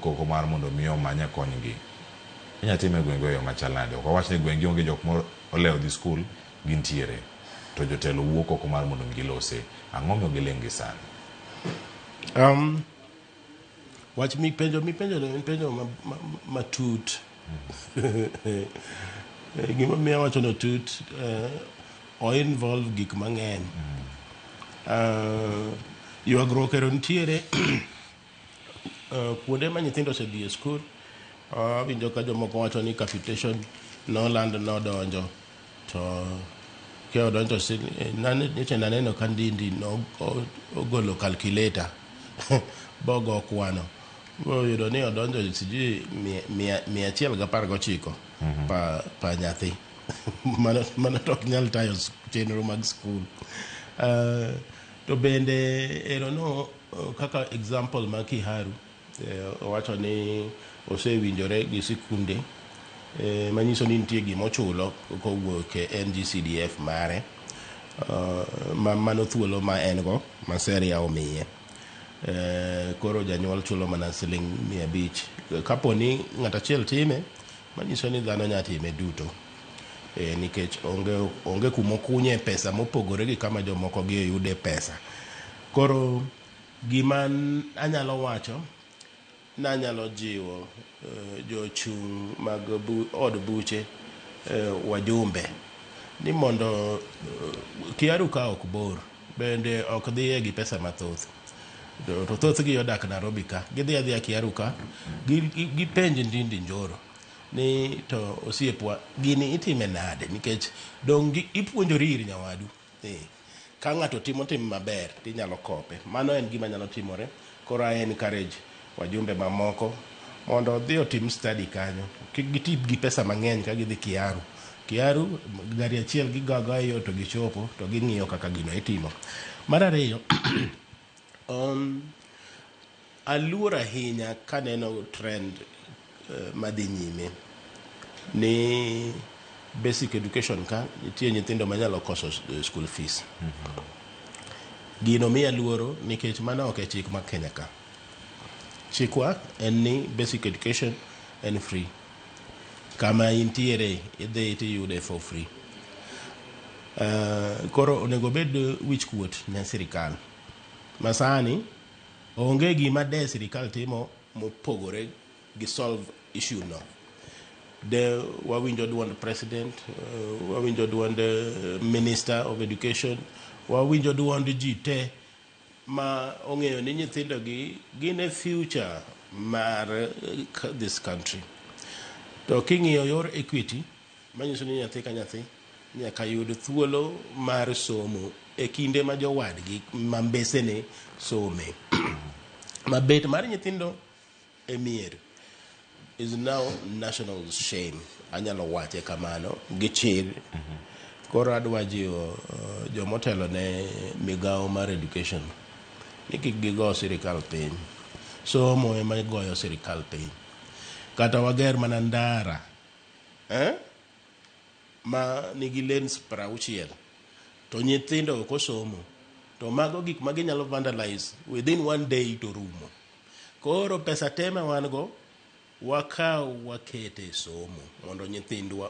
Koko mar mondo mi omanye konygi. Inya time e gwenge e yo machal nade? Ok wawach ni gweng'gi onge jok molewo dhi skul, gintiere. To jotelo wuok oko mar mondo mi gilose. Ang'o omiyo giling' gi sani? Wach mipenjo mipenjo no en penjo matut. Gima miyo awacho ni otut, o involve gik mang'eny. Ywagruok ero nitiere kuonde ma nyithindo osedhi e skul. Awinjo ka jomoko wacho ni capitation noland nodonjo to ke odonjo nyocha naneno ka Ndindi no ogolo calculator bogo kwano boyudo ni odonjo sijui 119 pa nyathi. Mano to ok nyal tayo chenro mag skul. To bende ero no kaka example ma Kiharu owacho ni osewinjore gi sikunde, manyiso ni nitie gimochulo kowuok e NGCDF mare, ma mano thuolo ma en go ma seria omiye. Koro janyuol chulo mana siling 500. Kapo ni ng'at achiel time, manyiso ni dhano nya time duto, nikech onge kumokunye pesa mopogore gi kama jomoko gi yude pesa. Koro gima anyalo wacho, nanyalo jiwo jochung' mag od buche, wajumbe ni mondo Kiaru ka ok bor bende ok dhiye gi pesa mathoth, to thothgi odak Nairobi ka gidhi adhiya Kiaru ka gipenj Ndindi Njoro ni to osiepwa gini itime nade, nikech dong' ipuonjori ir nyawadu. Ka ng'ato timo tim maber tinyalo kope. Mano en gima nyalo timore. Koro I encourage wajumbe mamoko mondo odhi otim study kanyo, kik giti gi pesa mang'eny ka gidhi Kiaru. Kiaru gari achiel gigo agoya e yo to gichopo to ging'iyo kaka gino itimo. Mar ariyo, aluor ahinya kaneno trend madhi nyime ni basic education ka nitie nyithindo manyalo koso school fees. Gino miya luoro nikech mano ok e chik ma Kenya ka. Chikwa en ni basic education en free. Kama intiere idhi tiyude for free. Koro onego bed wich kuot ne sirikal. Masani onge gima de sirikal timo mopogore gi solve issue no. De wawinjo duond president, wawinjo duond minister of education, wawinjo duond ji te ma ong'eyo ni nyithindo gi gin e future mar this country. To king'iyo yor equity, manyiso ni nyathi ka nyathi nyaka yud thuolo mar somo e kinde ma jowadgi ma mbesene some. Ma bet mar nyithindo e mier is now national shame. Anyalo wache kamano gi chir. Koro adwa jiwo jomotelo ne migawo mar education ni kik gigo sirikal piny. Somo ema goyo sirikal piny. Kata wager mana ndara, eh? Ma nigi lanes 60 to nyithindo ok osomo to mago gik ma ginyalo vandalize within one day to rumo. Koro pesa te ma wan go wakaw wakete e somo mondo nyithindwa.